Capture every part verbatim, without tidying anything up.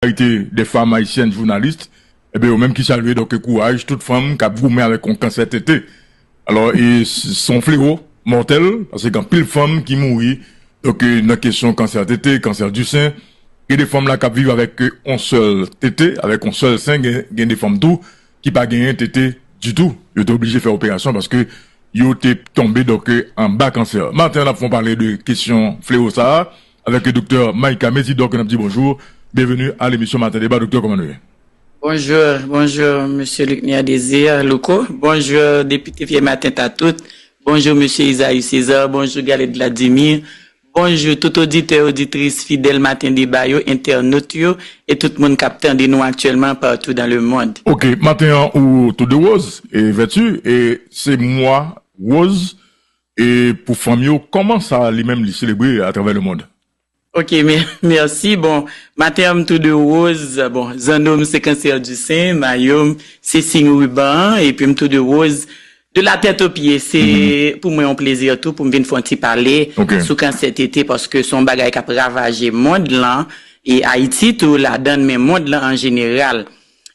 solidarité des femmes haïtiennes journalistes, ebyen, yo menm ki salye, donk, kouraj tout fanm k ap goumen avèk yon kansè tete. Alò, e s- se yon flewo mòtèl, paske gen anpil fanm ki mouri, donk, e, nan kesyon kansè tete, kansè di sen. Gen de fanm la k ap viv avèk, e, yon sèl tete, avèk yon sèl sen, gen, gen de fanm tou ki pa genyen tete ditou. Yo te oblije fè operasyon paske yo te tonbe, donk, e, anba kansè. Maten an, n ap fè yon pale de kesyon flewo sa a avèk, e, doktè Maïka Mésidor, ke n ap di bonjou. Byenveni a lemisyon Maten Deba, doktè, kòman nou ye? Bonjou, bonjou, mesye Luckner Désir, Louko. Bonjou, depite Fyèmaten Tatout. Bonjou, mesye Isaïe César. Bonjou, Galette Vladimir. Bonjou, tout oditè, oditris fidèl Maten Deba yo, entènot yo, e tout moun k ap tande nou aktyèlman partout dans le monde. Ok, maten an, ou tou de woz, e vèti, e se mwa woz, e pou fanm yo, kòman sa li menm li selebre atravè le mond? Ok, mè- mèsi. Bon, maten an, m tou de woz. Bon, zanno m se kansè di sen, mayo m se siy riban an, epi m tou de woz de la tèt o pye. Se pou mwen yon plezi tou pou m vin fè yon ti pale sou kansè tete, paske se yon bagay k ap ravaje mond lan, e Ayiti tou ladan, men mond lan an jeneral.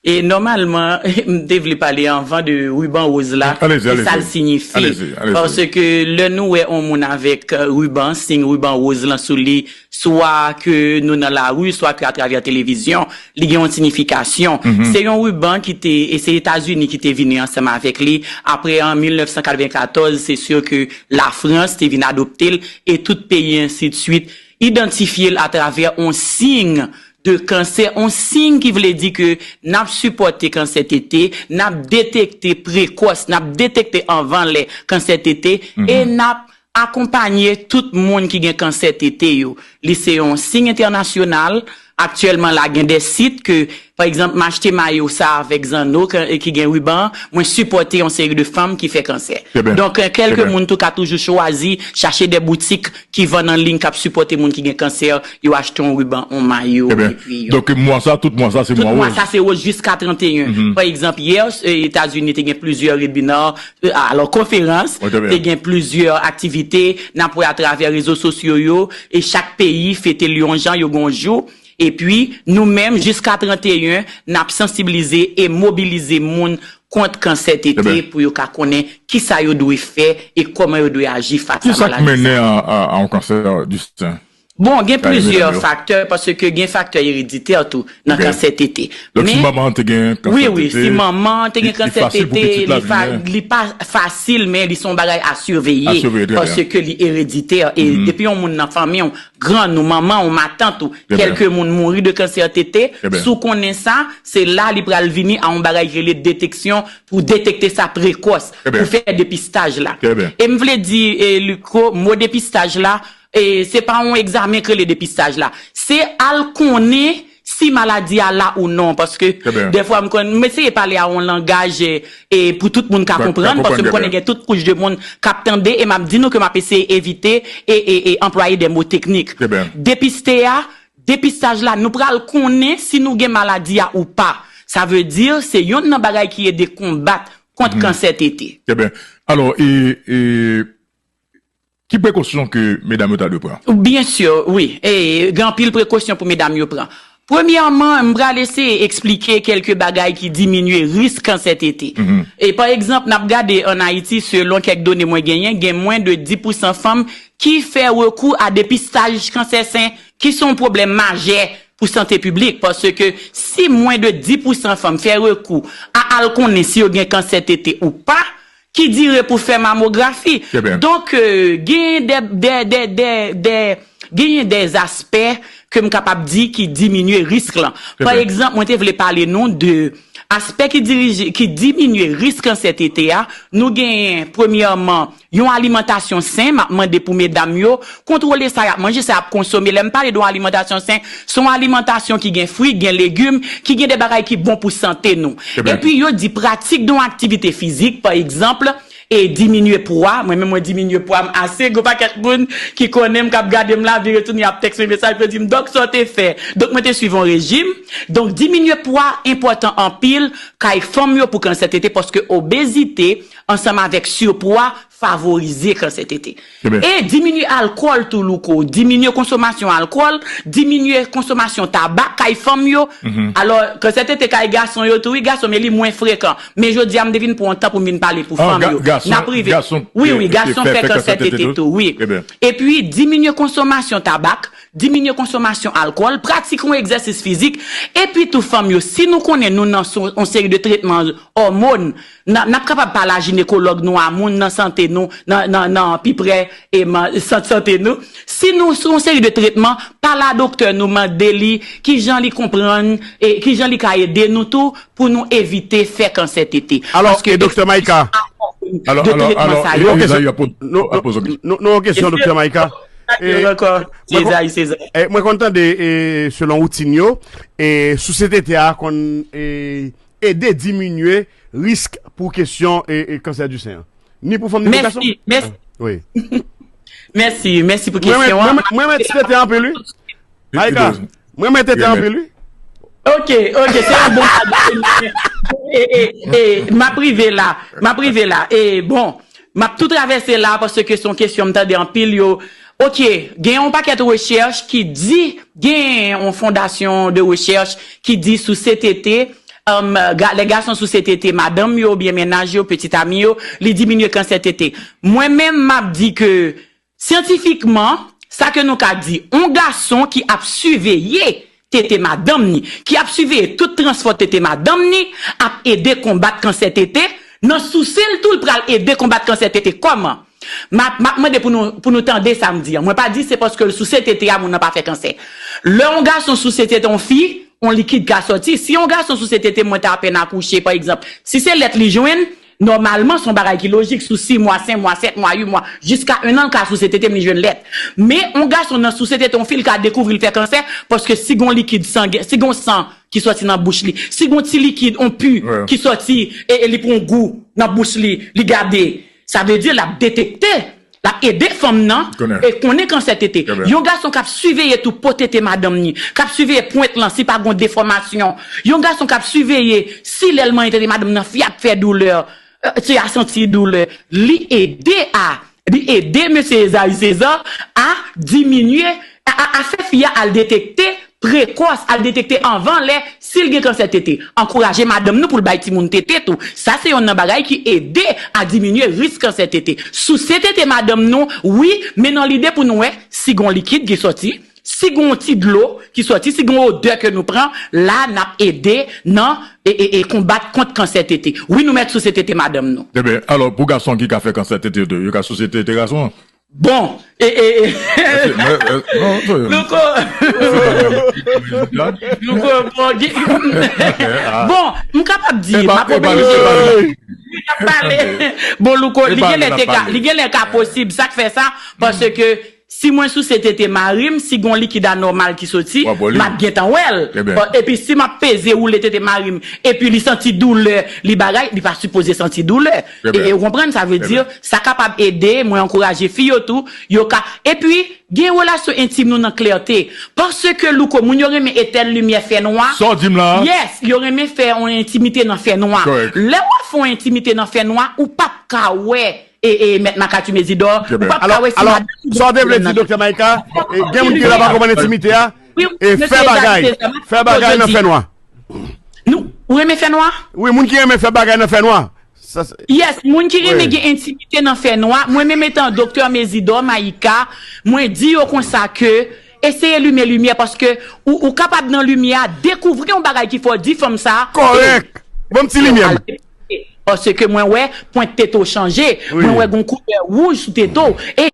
E nòmalman, m te vle pale anvan de riban woz la, e sa l siyifi. Paske lè nou wè yon moun avèk, e, riban, siy riban woz lan sou li, swa ke nou nan lari, swa ke atravè televizyon, li gen yon siyifikasyon. Se yon riban ki te, e se Etazini ki te vini ansanm avèk li. Apre, an mil nèf san katrevenkatòz, se si ke Lafrans te vin adopte l, e tout peyi, ensi de swit, idantifye l atravè yon siy de kansè, yon siy ki vle di ke n ap sipòte kansè tete, n ap detekte prekòs, n ap detekte anvan lè kansè tete, e n ap akonpanye tout moun ki gen kansè tete yo. Li se yon siy entènasyonal. Aktyèlman la, gen de sit ke, pa egzanp, m achte mayo sa avèk zanno ke- ki gen riban, mwen sipòte yon seri de fanm ki fè kansè. Donk, e, kèlke moun tou ka toujou chwazi, chache de boutik ki vann an liy k ap sipòte moun ki gen kansè, yo achte yon riban, yon mayo, epi yo. Donk, mwa sa, tout mwa sa, se mwa woz. Tout mwa sa, se woz jiska trannteyen. Pa egzanp, yè, e, Etazini te gen plizyè webinars, e, alò, konferans, te gen plizyè aktivite, n ap wè atravè rezo sosyo yo, e chak peyi fete l yon jan, yo gen yon jou. Epi, nou menm, jiska trannteyen, n ap sansibilize e mobilize moun kont kansè tete pou yo ka konnen kisa yo dwe fè e kòman yo dwe aji fas a maladi sa. Ki sa k mennen a, a, a yon kansè di sen? Bon, gen plizyè faktè, paske gen faktè ereditè tou nan kansè tete. Donk, si manman an te gen kansè tete, wi, wi, si manman an te gen kansè tete, li pa fasil, men li se yon bagay a siveye, paske li ereditè. E depi yon moun nan fanmi w, grann ou, manman ou, matant ou, kèlke moun mouri de kansè tete, si w konnen sa, se la li pral vini a yon bagay ki rele deteksyon, pou detekte sa prekòs, pou fè depistaj la. E m vle di, e, Liko, mo depistaj la, e, se pa yon egzamen k rele depistaj la. Se al konnen si maladi a la ou non, paske dèfwa m konn, m eseye pale a yon langaj, e, e, pou tout moun ka konprann, paske m konnen gen tout kouch de moun k ap tande, e m ap di nou ke m ap eseye evite e, e, e anplwaye de mo teknik. Depiste a, depistaj la, nou pral konnen si nou gen maladi a ou pa. Sa vle di, se yonn nan bagay ki ede konbat kont kansè tete. Trè byen. Alò, e, e, ki prekosyon ke medam yo ta dwe pran? Byen si, wi. E, gen anpil prekosyon pou medam yo pran. Premyèman, m pral eseye eksplike kèlke bagay ki diminye risk kansè tete. E pa egzanp, n ap gade ann Ayiti, selon kèk done mwen genyen, gen mwen de dis pousan fanm ki fè rekou a depistaj kansè sen, ki se yon pwoblèm majè pou sante piblik, paske si mwen de dis pousan fanm fè rekou a al konnen si yo gen kansè tete ou pa, ki dire pou fè mamografi. Donk, e, genyen de, de, de, de, de, genyen de aspè ke m kapab di ki diminye risk lan. Pa egzanp, mwen te vle pale nou de aspè ki dirije, ki diminye risk kansè tete a. Nou genyen, premyèman, yon alimantasyon sen, m ap mande pou medam yo kontwole sa y ap manje, sa y ap konsome. Lè m pale de yon alimantasyon sen, se yon alimantasyon ki gen fwi, gen legim, ki gen de bagay ki bon pou sante nou. Epi yo di pratik de yon aktivite fizik, pa egzanp, e diminye pwa. Mwen menm, mwen diminye pwa m ase. Gon pakèt moun ki konnen m, k ap gade m la, vire tounen, y ap tèks mwen mesaj pou yo di m, "Dòk, sa w te fè?" Donk, mwen te swiv yon rejim. Donk, diminye pwa enpòtan anpil kay fanm yo pou kansè tete, paske obezite ansanm avèk sipwa favorize kansè tete. E diminye alkòl tou, Louko. Diminye konsomasyon alkòl, diminye konsomasyon tabak kay fanm yo. Alò, kansè tete kay gason yo tou, wi, gason, men li mwen frekan. Men jodi a, m te vin pran tan pou m vin pale pou fanm yo. N ap rive. Wi, wi, gason fè kansè tete tou, wi. Epi, diminye konsomasyon tabak, diminye konsomasyon alkòl, pratike yon egzèsis fizik. Epi tou, fanm yo, si nou konnen nou nan yon seri de tretman òmòn, n ap kapab pale a jinekològ nou, a moun nan sante nou, nan, nan, nan pi prè e sant sante nou. Si nou sou yon seri de tretman, pale a doktè nou, mande li kijan li konprann e kijan li ka ede nou tou pou nou evite fè kansè tete. Alò, e doktè Maïka? Alò, alò, alò, Ezayi ap poze yon kesyon. Nou, nou, nou, kesyon, doktè Maïka. Mwen konn tande, e, selon woutin yo, e, souse tete a konn, e, ede diminye risk pou kesyon, e, e, kansè di sen an. Ni pou fanm, ni pou gason. Mèsi, mèsi. Wi. Mèsi, mèsi pou kesyon an. Mwen renmen ti tete anpil, wi. Maïka, mwen renmen tete anpil, wi. Ok, ok, se yon bon bagay. E, e, e, m ap rive la, m ap rive la. E, bon, m ap tou travèse la paske se yon kesyon m tande anpil yo. Ok, gen yon pakèt rechèch ki di, gen yon fondasyon de rechèch ki di souse tete, um, ga, lè gason souse tete madanm yo oubyen mennaj yo, pitit ami yo, li diminye kansè tete. Mwen menm, m ap di ke, syantifikman, sa ke nou ka di, yon gason ki ap siveye tete madanm ni, ki ap siveye tout transfò tete madanm ni, ap ede konbat kansè tete. Nan souse l tou, l pral ede konbat kansè tete. Kòman? M ap, m ap mande pou nou, pou nou tande sa m di an. Mwen pa di se paske l souse tete a, moun nan pa fè kansè. Lè yon gason souse tete yon fi, yon likid ka sòti. Si yon gason souse tete, mwen te apèn akouche, pa egzanp, si se lèt li jwenn, nòmalman, se yon bagay ki lojik. Sou sis mwa, senk mwa, sèt mwa, uit mwa, jiska en an, l ka souse tete m, li jwenn lèt. Men, yon gason nan souse tete yon fi, l ka dekouvri l fè kansè, paske si gon likid sangen, si gon san ki sòti nan bouch li, si gon ti likid, yon pi ki sòti, e, e li pran gou nan bouch li, li gade, sa vle di l ap detekte, l ap ede fanm nan e konnen kansè tete. Yon gason k ap siveye tou po tete madanm ni, k ap siveye pwent lan si pa gon defòmasyon. Yon gason k ap siveye si lè l manyen tete madanm nan, fi ap fè doulè, e, ti a santi doulè. Li ede a, li ede mesye Ezayi César a diminye, a, a, a fè fi a al detekte prekòs, al detekte anvan lè si l gen kansè tete. Ankouraje madanm nou pou l bay timoun tete tou. Sa se yonn nan bagay ki ede a diminye risk kansè tete. Souse tete madanm nou, wi, men nan lide pou nou wè si gon likid ki sòti, si gon ti dlo ki sòti, si gon odè ke nou pran, la n ap ede nan e, e, e konbat kont kansè tete. Wi, nou mèt souse tete madanm nou. Ebyen, alò, pou gason ki ka fè kansè tete yo tou, yo ka souse tete gason an? Bon, e, e, e. Louko. Louko, bon, bon, m kapab di, m ap pale. M ap pale. Bon, Louko, li genlè te ka, li genlè ka posib. Sa k fè sa, paske si mwen souse tete mari m, si gon likid anòmal ki soti, m ap gentan wè l. Epi si m ap peze woule tete mari m, epi li santi doulè, li bagay, li pa sipoze santi doulè. E, e, ou konprann, sa vle di, sa kapab ede, mwen ankouraje fi yo tou, yo ka, epi, gen relasyon entim nou nan klète. Paske, Louko, moun yo renmen etèn limyè fè nwa. Sa w di m la? Yes, yo renmen fè yon entimite nan fè nwa. Lè w ap fè yon entimite nan fè nwa, ou p ap ka wè, e, e, mèt Makati Mezidò, ou p ap ka wè si madanm ou, sa w te vle di, doktè Maïka, e, gen moun ki la pa konprann entimite a, e fè bagay, fè bagay nan fè nwa. Nou, ou renmen fè nwa? Wi, moun ki renmen fè bagay nan fè nwa. Yes, moun ki renmen gen entimite nan fè nwa, mwen menm etan doktè Mezidò Maïka, mwen di yo konsa ke eseye limen limyè paske ou, ou kapab nan limyè a dekouvri yon bagay ki fè w di fanm sa. Kòrèk. Ban m ti limyè m. Paske mwen wè pwent tete w chanje, mwen wè gon koulè wouj sou tete w. E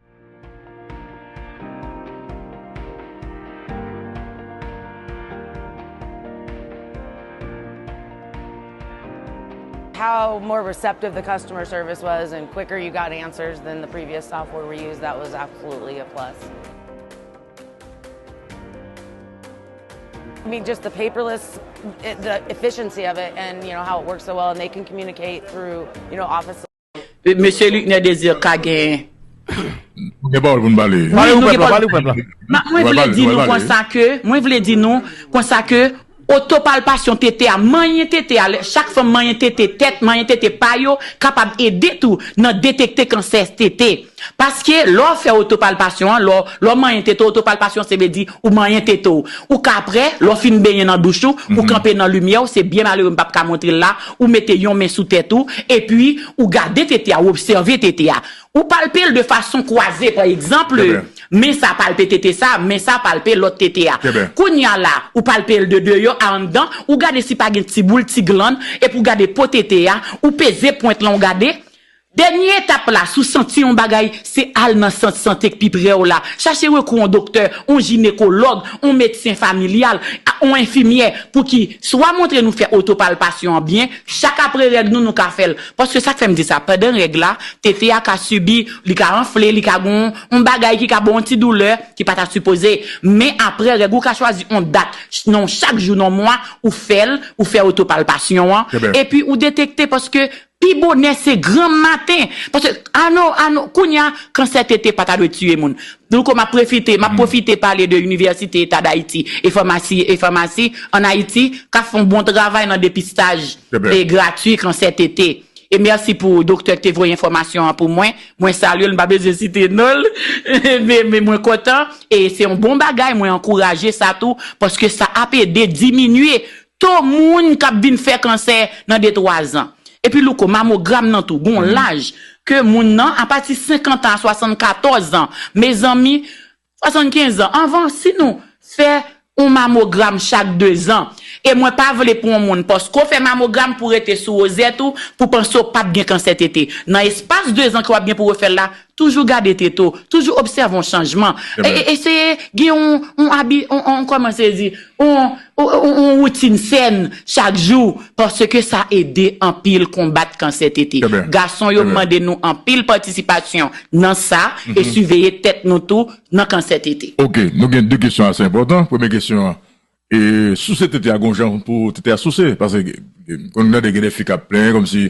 How more receptive the customer service was and quicker you got answers than the previous software we used, that was absolutely a plus. I mean, just the paperless, the efficiency of it and, you know, how it works so well and they can communicate through, you know, Office. Mesye Luckner Désir ka gen. Nou gen pawòl pou n pale. Pale pou pèp la, pale pou pèp la. Mwen vle di nou konsa ke, mwen vle di nou konsa ke Otopalpasyon tete a, manyen tete a, lè chak fanm manyen tete tèt, manyen tete pa yo, kapab ede tou nan detekte kansè tete. Paske lè w fè otopalpasyon an, lè w, lè w manyen tete w, otopalpasyon se vle di ou manyen tete w. Ou ka prè, lè w fin benyen nan douch ou, ou kanpe nan limyè w, se byen malere, m p ap ka montre l la, ou mete yon men sou tèt ou, epi ou gade tete a, ou obsève tete a. Ou palpe l de fason kwaze, pa egzanp, men sa palpe tete sa, men sa palpe lòt tete a. Kounye a la, ou palpe l de deyò a anndan, ou gade si pa gen ti boul, ti glann, epi ou gade po tete a, ou peze pwent lan, ou gade. Dènye etap la, si w santi yon bagay, se al nan sant sante k pi pre w la. Chache rekou yon doktè, yon jinekològ, yon medsen familyal, a- yon enfimyè, pou ki swa montre nou fè otopalpasyon an byen, chak apre règ nou, nou ka fè l. Paske sa k fè m di sa, pandan règ la, tete a ka sibi, li ka anfle, li ka gon yon bagay ki ka ba w yon ti doulè ki pa ta sipoze. Men apre règ, ou ka chwazi yon dat, non, chak jou nan mwa, ou fè l, ou fè otopalpasyon an, epi ou detekte, paske pi bonè se granm maten. Paske, ano, ano, kounye a, kansè tete pa ta dwe tiye moun. Louko, m ap pwofite, m ap pwofite pale de Inivèsite Eta d Ayiti e famasi, e famasi ann Ayiti, k ap fè yon bon travay nan depistaj e gratui kansè tete. E mèsi pou doktè ki te voye enfòmasyon an pou mwen. Mwen salye l, m pa bezwen site non l. Men, men mwen kontan. E se yon bon bagay, mwen ankouraje sa tou, paske sa ap ede diminye to moun k ap vin fè kansè nan de twa zan. Epi Louko, mamogram nan tou, gon laj ke moun nan, apati senkant an a swasannkatòz an. Mezanmi, swasannkenz an. Anvan, si nou fè yon mamogram chak de zan, e mwen pa vle pou yon moun, paske w fè mamogram pou rete sou wozèt ou, pou panse w p ap gen kansè tete. Nan espas de zan ke w ap gen pou refè l la, toujou gade tete w, toujou obsève yon chanjman. E, e, eseye gen yon, yon abi, yon, yon, kòman se di, yon, yon, yon, yon woutin sèn chak jou, paske sa ede anpil konbat kansè tete. Gason yo mande nou anpil patisipasyon nan sa, e siveye tèt nou tou nan kansè tete. Ok, nou gen de kesyon ase enpòtan. Premye kesyon an, e, souse tete a gon jan pou tete a souse, paske, e, konn tande gen de fi k ap plenyen kòmsi,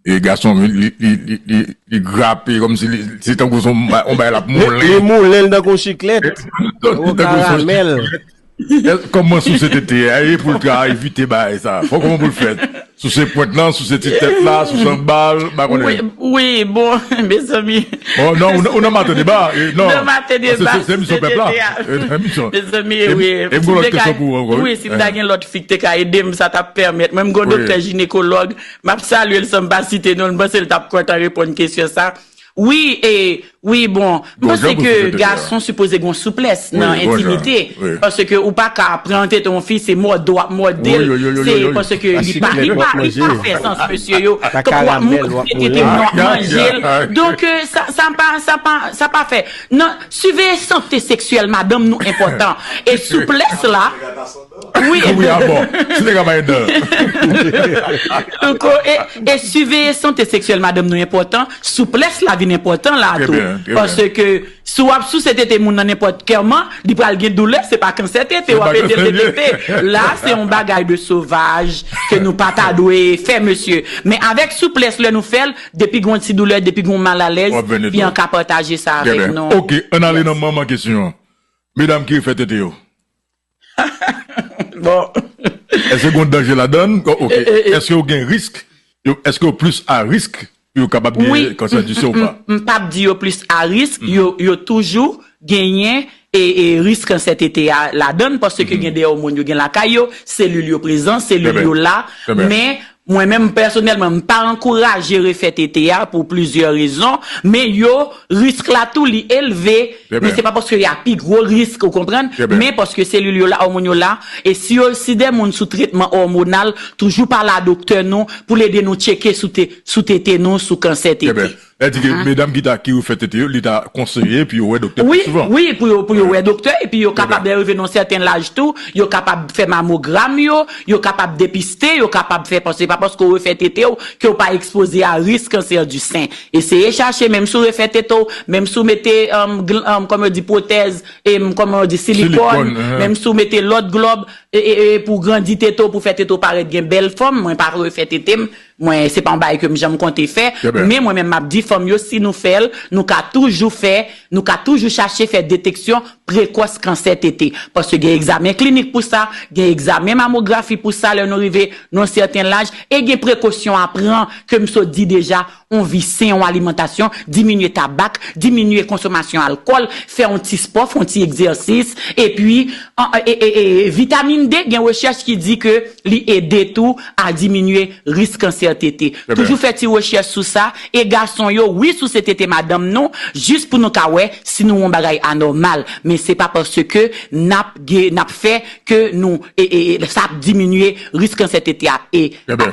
e, gason li, li, li, li, li, li grape kòmsi li, se tankou se yon ba- yon bagay l ap moulen. Li moulen l tankou yon chiklèt. Tankou yon karamèl. Kòman souse tete a ye pou l ka evite bagay sa? Fò kòman pou l fè? Souse pwent lan, souse ti tèt la, souse anba l, m pa konnen. Wi, wi, bon, mezanmi. Oh, non, ou, ou nan maten deba, e, non. Nan maten deba, se, se, se emisyon pèp la. E, emisyon. Mezanmi, e, wi. E m gon lòt kesyon pou ou ankò, wi. Wi, si m ta gen lòt fi ki te ka ede m, sa t ap pèmèt. Mwen, m gon doktè jinekològ, m ap salye l san m pa site non l, m panse l t ap kontan reponn kesyon sa. Wi, e, wi, bon, m panse ke gason sipoze gen yon souplès nan entimite, paske ou pa ka pran tete yon fi, se mòde w ap mòde l, se paske li pa, li pa, li pa fè sans, mesye yo, tankou w ap manje tete m nan w ap manje l. Donk, e, sa, sa pa, sa pa, sa pa fè. Nan, siveye sante seksyèl madanm nou enpòtan. E souplès la, wi. Wi, a bon. Se te ka bay dan. Donk, e, e siveye sante seksyèl madanm nou enpòtan, souplès la vin enpòtan la tou. Paske si w ap souse tete moun nan nenpòt kòman, li pral gen doulè, se pa kansè tete, w ap ede l detekte. La, se yon bagay de sovaj ke nou pa ta dwe fè, mesye. Men avèk souplès, lè nou fè l, depi gon ti doulè, depi gon malalèz, fi an ka pataje sa avèk nou. Ok, ann ale nan manman kesyon an. Medam ki refè tete yo. Bon. Èske gon danje ladan l? Ok. Èske yo gen risk? Yo, èske yo plis a risk pou yo kapab gen kansè di sen ou pa? M p ap di yo plis a risk, yo, yo toujou genyen e, e risk kansè tete a ladan l, paske gen de òmòn yo gen lakay yo, selil yo prezan, selil yo la, men mwen menm pèsonèlman, m pa ankouraje refè tete a pou plizyè rezon, men yo, risk la tou li elve, men se pa paske y a pi gwo risk, ou konprann, men paske selil yo la, òmòn yo la, e si yo, si de moun sou tretman òmonal, toujou pale a doktè nou pou l ede nou tcheke sou te, sou tete nou, sou kansè tete. Lè di ke medam ki ta, ki refè tete yo, li ta konseye pou yo wè doktè pi souvan. Wi, pou yo, pou yo wè doktè, epi yo kapab rive nan sèten laj tou, yo kapab fè mamogram yo, yo kapab depiste, yo kapab fè, paske se pa paske w refè tete w ke w pa ekspoze a risk kansè di sen. Eseye chache, menm si w refè tete w, menm si w mete, um, gl- um, kòman yo di, pwotèz, e, kòman yo di, silikòn, menm si w mete lòt glòb, e, e, e, pou grandi tete w, pou fè tete w parèt gen bèl fòm. Mwen pa refè tete m. Mwen, se pa yon bagay ke m janm konte fè. Men mwen menm, m ap di fanm yo, si nou fè l, nou ka toujou fè, nou ka toujou chache fè deteksyon prekòs kansè tete. Paske gen egzamen klinik pou sa, gen egzamen mamografi pou sa, lè nou rive nan yon sèten laj, e gen prekosyon a pran, ke m sot di deja, yon vi sen, yon alimantasyon, diminye tabak, diminye konsomasyon alkòl, fè yon ti spò, fè yon ti egzèsis, epi, an, e, e, e, vitamin D, gen rechèch ki di ke li ede tou a diminye risk kansè tete. Toujou fè ti rechèch sou sa, e gason yo, wi, sou se tete madanm nou, jis pou nou ka wè si nou yon bagay anòmal. Men se pa paske n ap ge-, n ap fè ke nou, e, e, e, sa ap diminye risk kansè tete a. E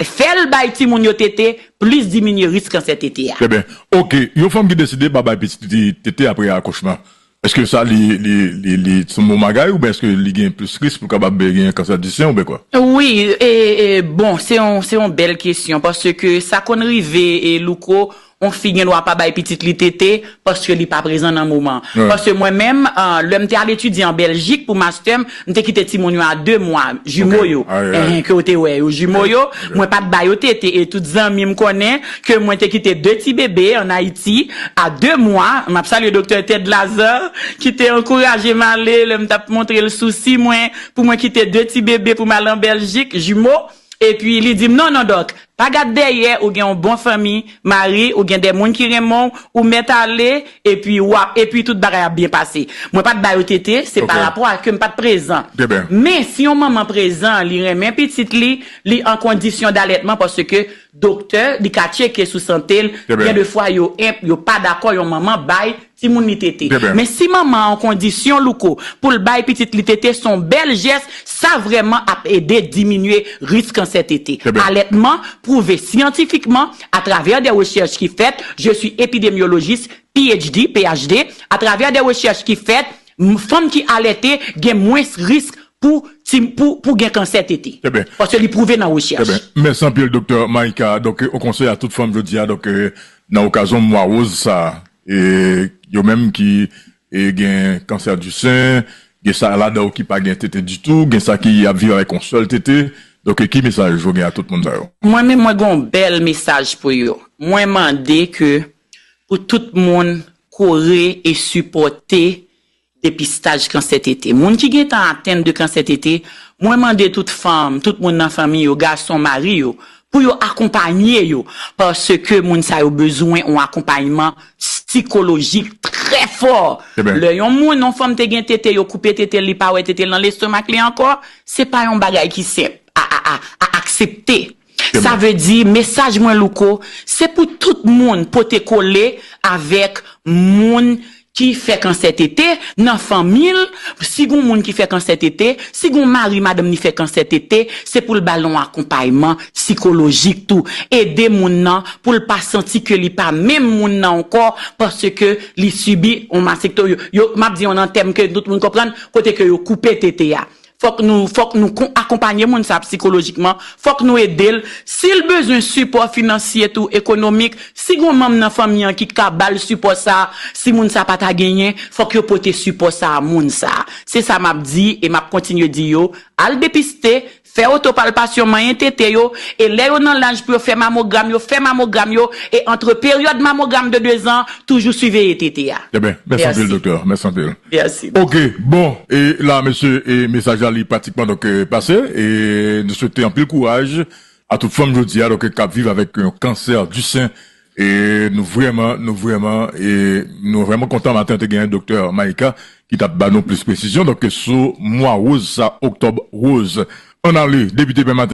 fè l bay timoun yo tete, plis diminye risk kansè tete a. Trè byen. Ok, yon fanm ki deside pa bay pitit li tete apre akouchman, èske sa li, li, li, li se yon bon bagay oubyen èske li gen plis risk pou kapab gen kansè di sen oubyen kwa? Wi, e, e, bon, se yon, se yon bèl kesyon, paske sa konn rive, e, Louko, yon fi gen dwa pa bay pitit li tete paske li pa prezan nan moman. Paske mwen menm, ah, lè m te al etidye an Bèljik pou mastè m, m te kite timoun yo a de mwa, jimo yo, enhen, ke w te wè yo, jimo yo, mwen pa t ba yo tete, e tout zanmi m konnen ke mwen te kite de ti bebe ann Ayiti a de mwa. M ap salye Doktè Ted Lazare, ki te ankouraje m ale lè m t ap montre l sousi mwen pou mwen kite de ti bebe pou m al an Bèljik, jimo. Epi li di m, "Non, non, dòk, pa gad dèyè, ou gen yon bon fanmi, mari, ou gen de moun ki renmen w, ou mèt ale, epi w ap, epi tout bagay ap byen pase." Mwen pa t ba yo tete, se pa rapò a ke m pa t prezan. Men si yon manman prezan, li renmen pitit li, li an kondisyon dalètman, paske doktè, li ka tcheke sou sante l, gen de fwa yo enp-, yo pa dakò yon manman bay timoun li tete. Men si manman an kondisyon, Louko, pou l bay pitit li tete, se yon bèl jès, sa vrèman ap ede diminye risk kansè tete. Alètman pwouve syantifikman atravè de rechèch ki fèt, je suis épidémiologiste, P H D, P H D, atravè de rechèch ki fèt, m-, fanm ki alète gen mwens risk pou ti, pou, pou gen kansè tete. Paske li pwouve nan rechèch. Mèsi anpil, Doktè Maïka. Donk, yon konsèy a tout fanm jodi a, donk, nan okazyon mwa woz sa, e yo menm ki, e, gen kansè di sen, gen sa ladan yo ki pa gen tete ditou, gen sa ki ap viv avèk yon sèl tete. Donk, ki mesaj ou gen a tout moun sa yo? Mwen menm, mwen gen yon bèl mesaj pou yo. Mwen mande ke pou tout moun kore e sipòte depistaj kansè tete. Moun ki gentan atenn de kansè tete, mwen mande tout fanm, tout moun nan fanmi yo, gason, mari yo, pou yo akonpanye yo, paske moun sa yo bezwen yon akonpayman sikolojik trè fò. Lè yon moun, yon fanm te gen tete, yo koupe tete l, li pa wè tete l nan lestomak li ankò, se pa yon bagay ki senp a, a, a, a aksepte. Sa vle di, mesaj mwen, Louko, se pou tout moun pote kole avèk moun ki fè kansè tete nan fanmi l. Si gon moun ki fè kansè tete, si gon mari madanm li fè kansè tete, se pou l ba l yon akonpayman sikolojik tou. Ede moun nan pou l pa santi ke li pa menm moun nan ankò, paske li sibi yon masektomi. Yo, yo, m ap di yon nan tèm ke tout moun konprann, kote ke yo koupe tete a. Fòk nou, fòk nou kon-, akonpanye moun sa sikolojikman, fòk nou ede l. Si l bezwen sipò finansye tou, ekonomik, si gon manm nan fanmi an ki ka ba l sipò sa, si moun sa pa ta genyen, fòk yo pote sipò sa a moun sa. Se sa m ap di e m ap kontinye di yo, al depiste, fè otopalpasyon manyen tete yo, e lè yo nan laj pou yo fè mamogram, yo fè mamogram yo, e antre peryòd mamogram de de zan, toujou siveye tete a. Trè byen. Mèsi anpil, doktè. Mèsi anpil. Mèsi. Ok, bon, e la, mesye, e mesaj la, li pratikman, donk, e, pase, e nou swete anpil kouraj a tout fanm jodi a, donk, k ap viv avèk yon kansè di sen, e nou vrèman, nou vrèman, e nou vrèman kontan maten an te gen doktè Maïka ki t ap ba nou plis presizyon, donk, sou mwa woz sa, oktòb woz. Ann ale, depite Pè Maten.